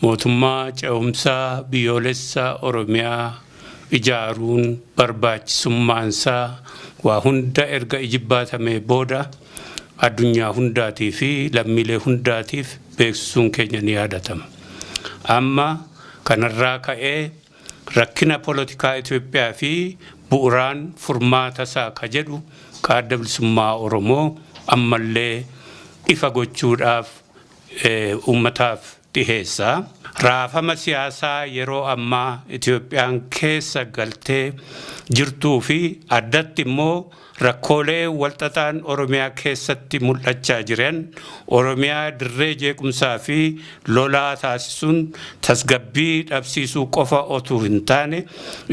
Mootummaa ce'umsaa biyyoolessa Oromiyaa ijaaruun barbaachisummaansaa waa hunda erga ijibbaatamee booda addunyaa hundaatii fi lammiilee hundaatiif beeksisuun keenya ni yaadatama. Amma kanarraa ka'ee rakkina polotikaa Itoophiyaa fi bu'uraan furmaata isaa ka jedhu ka Adda Bilisummaa Oromoo ammallee ifa gochuudhaaf uummataaf dhiheessa. Raafama siyaasaa yeroo ammaa Itoophiyaan keessa galtee jirtuu fi addatti immoo rakkoolee walxaxaan Oromiyaa keessatti mul'achaa jiran Oromiyaa dirree jeequmsaa fi lolaa taasisuun tasgabbii dhabsiisuu qofa otuu hin taane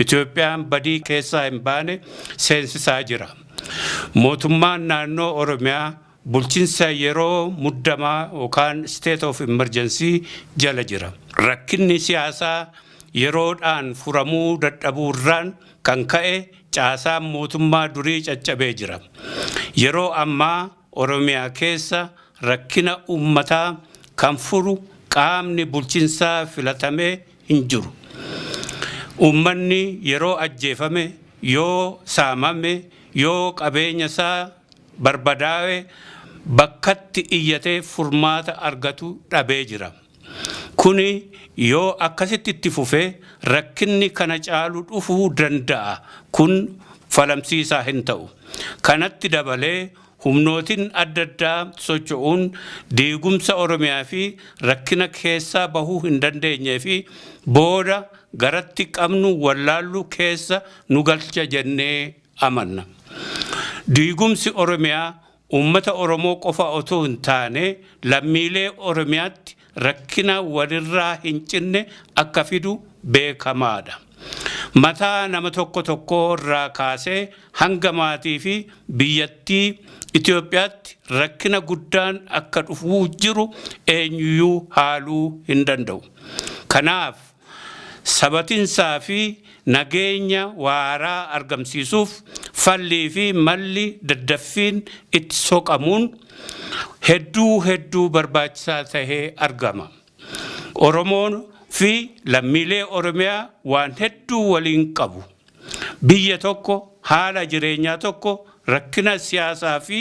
Itoophiyaan badii keessaa hin baane seensisaa jira. Mootummaan naannoo Oromiyaa bulchiinsa yeroo muddamaa yookaan state of emergency jala jira. Rakkinni siyaasaa yeroodhaan furamuu dadhabuurraan kan ka'e caasaan mootummaa durii caccabee jira. Yeroo ammaa Oromiyaa keessa rakkina uummataa kan furu qaamni bulchiinsaa filatamee hin jiru. Uummanni yeroo ajjeefame, yoo saamame, yoo qabeenya isaa barbadaa'e bakkatti iyyatee furmaata argatu dhabee jira. Kuni yoo akkasitti itti fufee rakkinni kana caalu dhufuu danda'a. Kun falamsiisaa hin ta'u. Kanatti dabalee humnootiin adda addaa socho'uun diigumsa Oromiyaa fi rakkina keessaa bahuu hin dandeenyee fi booda garatti qabnu wallaallu keessa nu galcha jennee amanna. Diigumsi Oromiyaa uummata Oromoo qofa otoo hin taane lammiilee Oromiyaatti rakkina walirraa hin cinne akka fidu beekamaadha. Mataa nama tokko tokko irraa kaasee hanga maatii fi biyyattii Itoophiyaatti rakkina guddaan akka dhufuu jiru eenyuyyuu haaluu hin danda'u. Kanaaf sabatinsaa fi nageenya waaraa argamsiisuuf fallii fi malli daddaffiin itti soqamuun hedduu hedduu barbaachisaa tahee argama. Oromoon fi lammiilee Oromiyaa waan hedduu waliin qabu. Biyya tokko, haala jireenyaa tokko, rakkina siyaasaa fi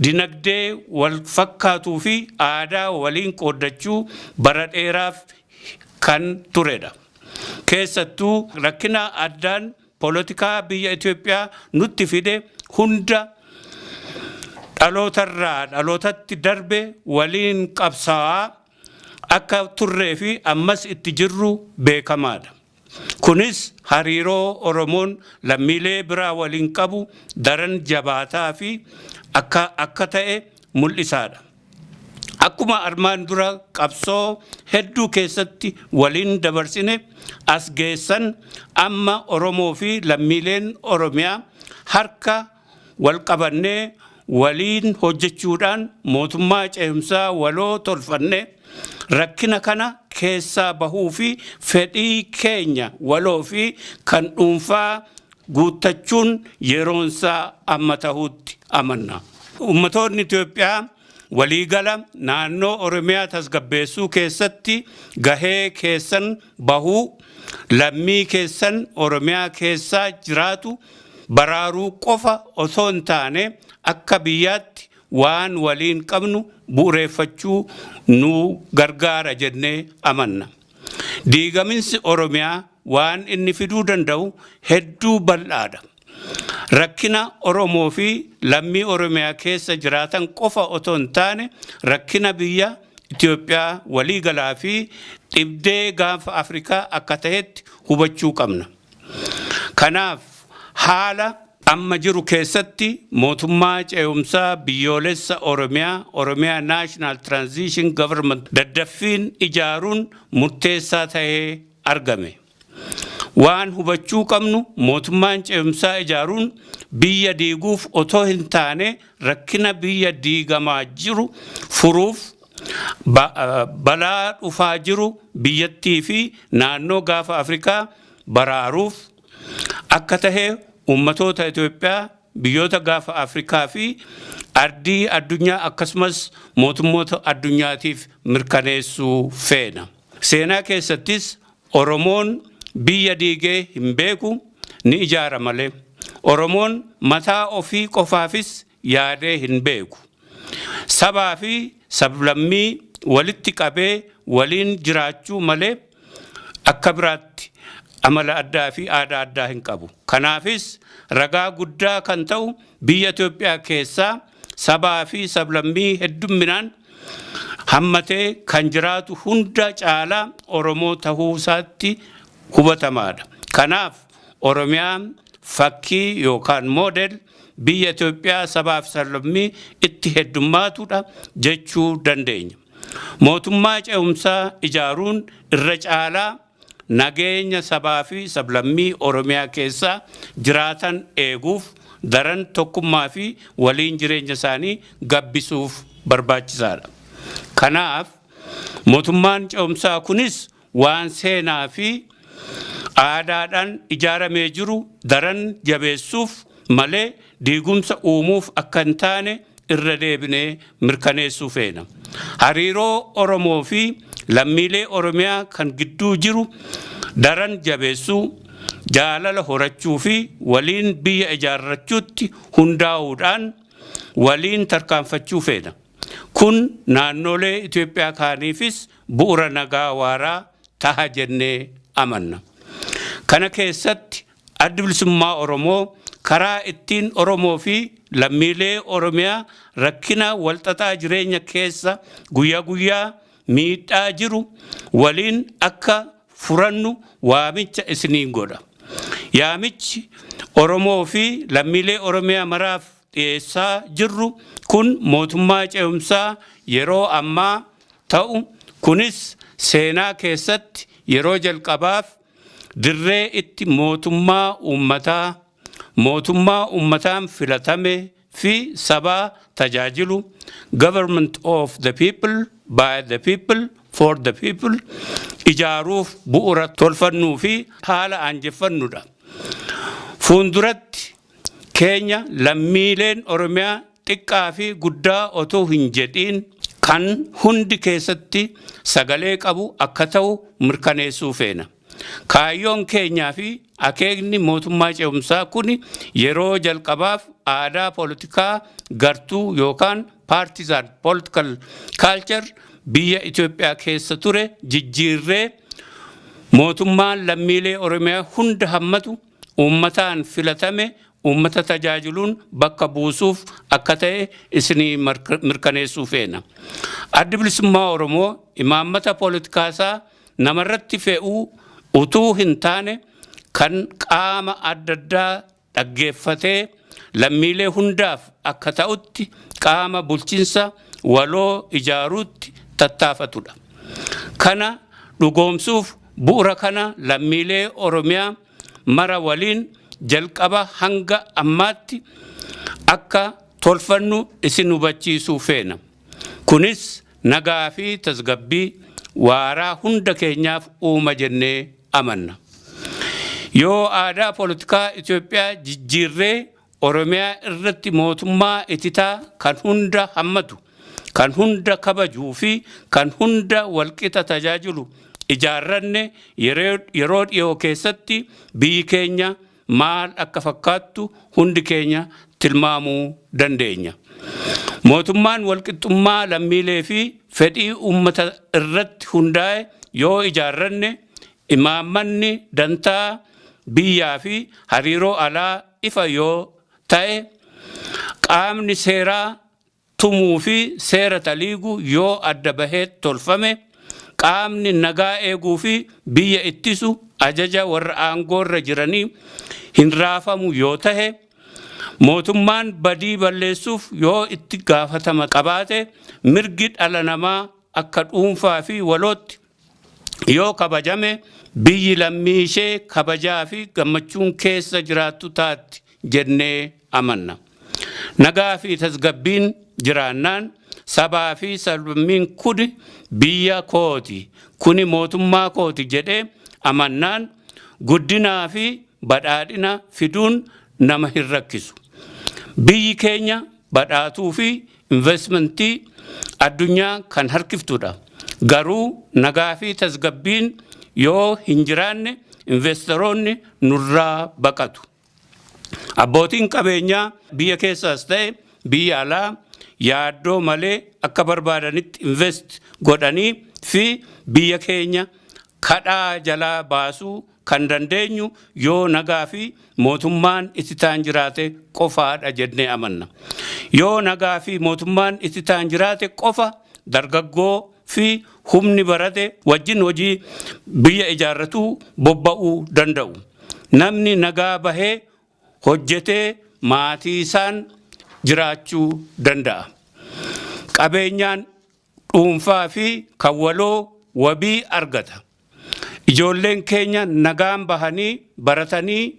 dinagdee wal fakkaatuu fi aadaa waliin qooddachuu bara dheeraaf kan turedha. Keessattuu rakkina addaan polotikaa biyya Itoophiyaa nutti fide hunda dhalootarraa dhalootatti darbe waliin qabsaa'aa akka turree fi ammas itti jirru beekamaadha. Kunis hariiroo Oromoon lammiilee biraa waliin qabu daran jabaataa fi akka ta'e mul'isaadha. Akkuma armaan dura qabsoo hedduu keessatti waliin dabarsine as geessan, amma Oromoo fi lammiileen Oromiyaa harka wal qabannee waliin hojjechuudhaan mootummaa ce'umsaa waloo tolfannee rakkina kana keessaa bahuu fi fedhii keenya waloo fi kan dhuunfaa guuttachuun yeroonsaa amma ta'utti amanna. Ummatoonni Itoophiyaa waliigala naannoo Oromiyaa tasgabbeessuu keessatti gahee keessan bahuu, lammii keessan Oromiyaa keessaa jiraatu baraaruu qofa osoo hin taane akka biyyaatti waan waliin qabnu bu'uureeffachuu nu gargaara jennee amanna. Diigaminsi Oromiyaa waan inni fiduu danda'u hedduu bal'aadha. Rakkina Oromoo fi lammii Oromiyaa keessa jiraatan qofa otoo hin taane rakkina biyya Itoophiyaa waliigalaa fi dhibdee Gaanfa Afrikaa akka ta'etti hubachuu qabna. Kanaaf haala amma jiru keessatti mootummaa ce'umsaa biyyoolessa Oromiyaa, Oromiyaa National Transition Government, daddaffiin ijaaruun murteessaa ta'ee argame. Waan hubachuu qabnu, mootummaan ce'umsaa ijaaruun biyya diiguuf otoo hin taane rakkina biyya diigamaa jiru furuuf, balaa dhufaa jiru biyyattii fi naannoo Gaafa Afrikaa baraaruuf akka tahe uummatoota Itoophiyaa, biyyoota Gaafa Afrikaa fi ardii addunyaa akkasumas mootummoota addunyaatiif mirkaneessuu feena. Seenaa keessattis Oromoon biyya diigee hin beeku, ni ijaara malee. Oromoon mataa ofii qofaafis yaadee hin beeku. Sabaa fi sablammii walitti qabee waliin jiraachuu malee akka biraatti amala addaa fi aadaa addaa hin qabu. Kanaafis ragaa guddaa kan ta'u biyya Itoophiyaa keessaa sabaa fi sablammii heddumminaan hammatee kan jiraatu hunda caalaa Oromoo tahuu isaatti hubatamaadha. Kanaaf Oromiyaan fakkii yookaan model biyya Itoophiyaa sabaa fi sablammii itti heddummaatudha jechuu dandeenya. Mootummaa ce'umsaa ijaaruun irra caalaa nageenya sabaa fi sablammii Oromiyaa keessa jiraatan eeguuf, daran tokkummaa fi waliin jireenya isaanii gabbisuuf barbaachisaadha. Kanaaf mootummaan ce'umsaa kunis waan seenaa fi aadaadhaan ijaaramee jiru daran jabeessuuf malee diigumsa uumuuf akka hin taane irra deebinee mirkaneessuu feena. Hariiroo Oromoo fi lammiilee Oromiyaa kan gidduu jiru daran jabeessuu, jaalala horachuu fi waliin biyya ijaarrachuutti hundaa'uudhaan waliin tarkaanfachuu feena. Kun naannolee Itoophiyaa kaaniifis bu'uura nagaa waaraa taha jennee amanna. Kana keessatti Addi Bilisummaa Oromoo karaa ittiin Oromoo fi lammiilee Oromiyaa rakkina walxaxaa jireenya keessa guyyaa guyyaa miidhaa jiru waliin akka furannu waamicha isiniin godha. Yaamichi Oromoo fi lammiilee Oromiyaa maraaf dhiyeessaa jirru kun mootummaa ce'umsaa yeroo ammaa ta'u kunis seenaa keessatti yeroo jalqabaaf dirree itti mootummaa uummataa, mootummaa uummataan filatame fi sabaa tajaajilu, government of the people, by the people, for the people, ijaaruuf bu'uura tolfannuu fi haala aanjeffannudha. Fuulduratti keenya lammiileen Oromiyaa xiqqaa fi guddaa otoo hin jedhiin kan hundi keessatti sagalee qabu akka ta'u mirkaneessuu feena. Kaayyoon keenyaa fi akeekni mootummaa ce'umsaa kun yeroo jalqabaaf aadaa poolitikaa gartuu yookaan partisan political culture biyya Itoophiyaa keessa ture jijjiirree mootummaan lammiilee Oromiyaa hunda hammatu, uummataan filatame, uummata tajaajiluun bakka buusuuf akka ta'e isinii mirkaneessuu feena. Addi Bilisummaa Oromoo imaammata poolitikaasaa namarratti fe'uu utuu hin taane kan qaama adda addaa dhaggeeffatee lammiilee hundaaf akka ta'utti qaama bulchiinsa waloo ijaaruutti tattaafatudha. Kana dhugoomsuuf bu'uura kana lammiilee Oromiyaa mara waliin jalqaba hanga ammaatti akka tolfannu isin hubachiisuu feena. Kunis nagaa fi tasgabbii waaraa hunda keenyaaf uuma jennee amanna. Yoo aadaa poolitikaa Itoophiyaa jijjiirree Oromiyaa irratti mootummaa ititaa kan hunda hammatu, kan hunda kabajuu fi kan hunda walqixa tajaajilu ijaarranne, yeroo dhiyoo keessatti biyyi keenya maal akka fakkaattu hundi keenya tilmaamuu dandeenya. Mootummaan walqixxummaa lammiilee fi fedhii uummata irratti hundaa'e yoo ijaarranne, imaammanni dantaa biyyaa fi hariiroo alaa ifa yoo ta'e, qaamni seeraa tumuu fi seera taliigu yoo adda bahee tolfame, qaamni nagaa eeguu fi biyya ittisu ajaja warra aangoorra jiranii hin raafamu yoo tahe, mootummaan badii balleessuuf yoo itti gaafatama qabaate, mirgi dhala namaa akka dhuunfaa fi walootti yoo kabajame, biyyi lammii ishee kabajaa fi gammachuun keessa jiraattu taatti jennee amanna. Nagaa fi tasgabbiin jiraannaan sabaa fi sablammiin kuni biyya kooti, kuni mootummaa kooti jedhee amannaan guddinaa fi badhaadhina fiduun nama hin rakkisu. Biyyi keenya badhaatuu fi investmentii addunyaa kan harkiftudha. Garuu nagaa fi tasgabbiin yoo hin jiraanne investoroonni nurraa baqatu. Abbootiin qabeenyaa biyya keessaas ta'e biyya alaa yaaddoo malee akka barbaadanitti invest godhanii fi biyya keenya kadhaa jalaa baasuu kan dandeenyu yoo nagaa fi mootummaan itti ta'an jiraate qofaadha jennee amanna. Yoo nagaa fi mootummaan itti ta'an jiraate qofa dargaggoo fi humni barate wajjin hojii biyya ijaarratuu bobba'uu danda'u. Namni nagaa bahee hojjetee maatii isaan jiraachuu danda'a. Qabeenyaan dhuunfaa fi kan waloo wabii argata. Ijoolleen keenya nagaan bahanii baratanii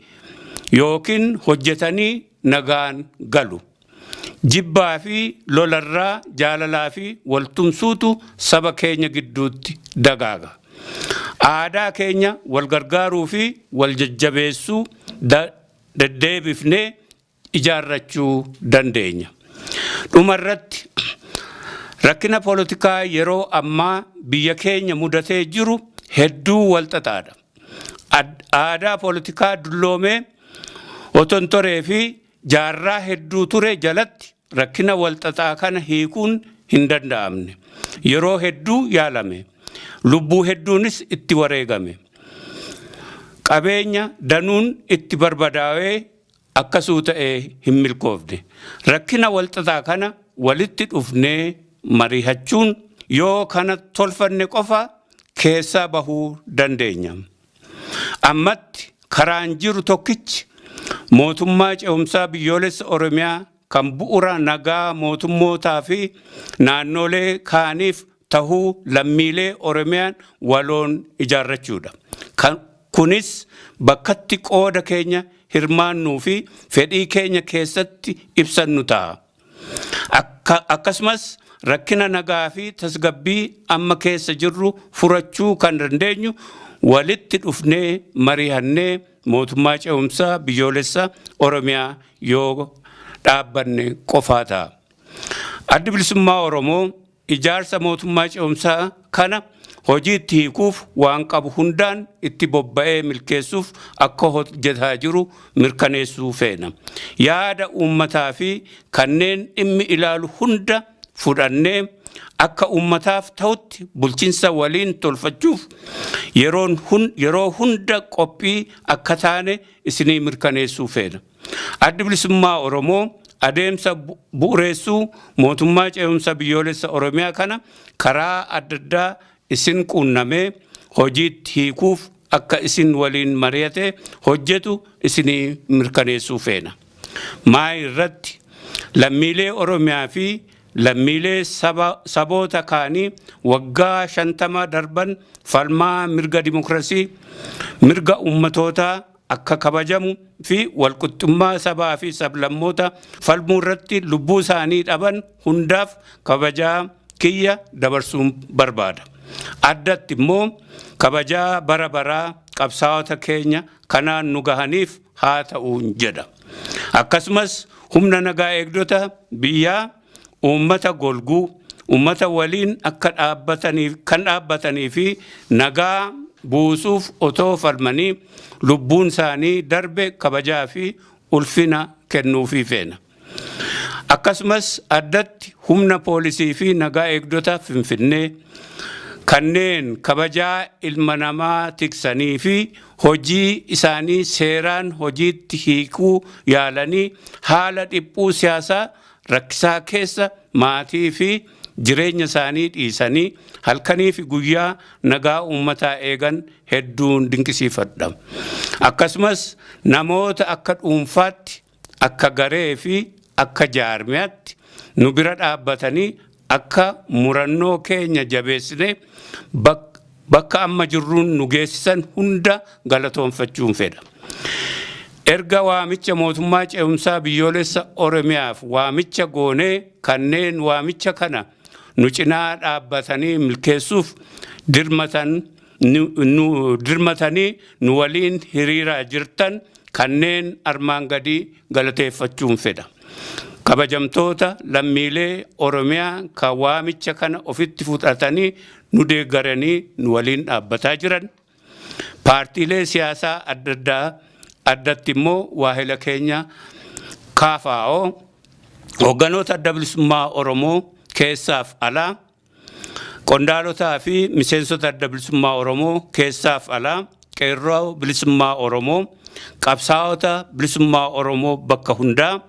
yookiin hojjetanii nagaan galu. Jibbaa fi lolarraa jaalalaa fi waltumsuutu saba keenya gidduutti dagaaga. Aadaa keenya wal gargaaruu fi wal jajjabeessuu deddeebifnee ijaarrachuu dandeenya. Dhumarratti, rakkina poolitikaa yeroo ammaa biyya keenya mudatee jiru hedduu walxaxaadha. Aadaa poolitikaa dulloomee otontoree fi jaarraa hedduu ture jalatti rakkina walxaxaa kana hiikuun hin danda'amne. Yeroo hedduu yaalame. Lubbuu hedduunis itti wareegame. Qabeenya danuun itti barbadaa'ee akkasuu ta'ee hin milkoofne. Rakkina walxaxaa kana walitti dhufnee mari'achuun yoo kana tolfanne qofa keessaa bahuu dandeenya. Ammatti karaan jiru tokkichi mootummaa ce'umsaa biyyoolessa Oromiyaa kan bu'uura nagaa mootummootaa fi naannolee kaaniif tahuu lammiilee Oromiyaan waloon ijaarrachuudha. Kunis bakkatti qooda keenya hirmaannuu fi fedhii keenya keessatti ibsannu ta'a. Akkasumas rakkina nagaa fi tasgabbii amma keessa jirru furachuu kan dandeenyu walitti dhufnee mari'annee mootummaa ce'umsaa biyyoolessa Oromiyaa yoo dhaabbanne qofaa ta'a. Addi Bilisummaa Oromoo ijaarsa mootummaa ce'umsaa kana hojiitti hiikuuf waan qabu hundaan itti bobba'ee milkeessuuf akka hojjetaa jiru mirkaneessuu feena. Yaada uummataa fi kanneen dhimmi ilaalu hunda fudhannee akka uummataaf ta'utti bulchiinsa waliin tolfachuuf yeroo hunda qophii akka taane isinii mirkaneessuu feena. Addi Bilisummaa Oromoo adeemsa bu'uureessuu mootummaa ce'umsa biyyoolessa Oromiyaa kana karaa adda addaa isin quunnamee hojiitti hiikuuf akka isin waliin mari'ate hojjetu isinii mirkaneessuu feena. Maa irratti lammiilee Oromiyaa fi lammiilee saboota kaanii waggaa 50 darban falmaa mirga dimokiraasii, mirga uummatootaa akka kabajamu fi walqixxummaa sabaa fi sablammoota falmuu irratti lubbuu isaanii dhaban hundaaf kabajaa kiyya dabarsuun barbaada. Addatti immoo kabajaa bara baraa qabsaa'ota keenya kanaan nu gahaniif haa ta'uun jedha. Akkasumas humna nagaa eegdota biyyaa uummata golguu, uummata waliin akka dhaabbataniif kan dhaabbatanii fi nagaa buusuuf otoo falmanii lubbuun isaanii darbe kabajaa fi ulfina kennuufii feena. Akkasumas addatti humna poolisii fi nagaa eegdota Finfinnee kanneen kabajaa ilma namaa tiksanii fi hojii isaanii seeraan hojiitti hiikuu yaalanii haala dhiphuu siyaasaa rakkisaa keessa maatii fi jireenya isaanii dhiisanii halkanii fi guyyaa nagaa uummataa eegan hedduun dinqisiifadha. Akkasumas namoota akka dhuunfaatti, akka garee fi akka jaarmiyaatti nu bira dhaabbatanii akka murannoo keenya jabeessine bakka amma jirruun nu geessisan hunda galatoonfachuun fedha. Erga waamicha mootummaa ce'umsaa biyyoolessa Oromiyaaf waamicha goonee kanneen waamicha kana nu cinaa dhaabbatanii milkeessuuf dirmatanii nu waliin hiriiraa jirtan kanneen armaan gadii galateeffachuun fedha. Kabajamtoota lammiilee Oromiyaa kan waamicha kana ofitti fudhatanii nu deeggaranii nu waliin dhaabbataa jiran, paartiilee siyaasaa adda addaa, addatti immoo waahila keenya KFO, hoogganoota Adda Bilisummaa Oromoo keessaaf alaa, qondaalotaa fi miseensota Adda Bilisummaa Oromoo keessaaf alaa, qeerroo bilisummaa Oromoo, qabsaa'ota bilisummaa Oromoo bakka hundaa,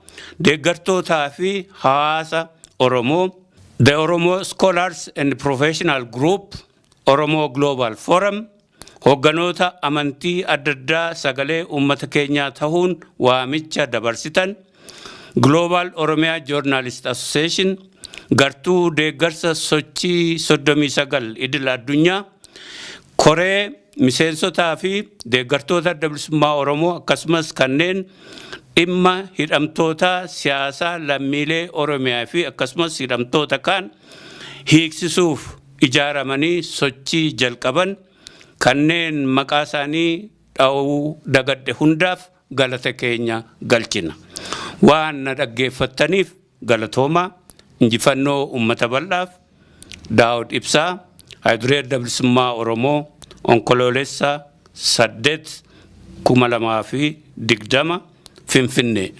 deeggartootaa fi hawaasa Oromoo, The Oromo Scholars and Professional Group, Oromo Global Forum, hoogganoota amantii adda addaa sagalee uummata keenyaa ta'uun waamicha dabarsitan, Global Oromia Journalist Association, gartuu deeggarsa sochii 39 idil addunyaa, koree miseensotaa fi deeggartoota Adda Bilisummaa Oromoo, akkasumas kanneen dhimma hidhamtoota siyaasaa lammiilee Oromiyaa fi akkasumas hidhamtoota kaan hiiksisuuf ijaaramanii sochii jalqaban, kanneen maqaa isaanii dha'uu dagadhe hundaaf galata keenya galchina. Waan na dhaggeeffattaniif galatoomaa. Injifannoo uummata bal'aaf. Daawud Ibsaa, Hayiduree Adda Bilisummaa Oromoo, Onkoloolessa 8, 2020, Finfinnee.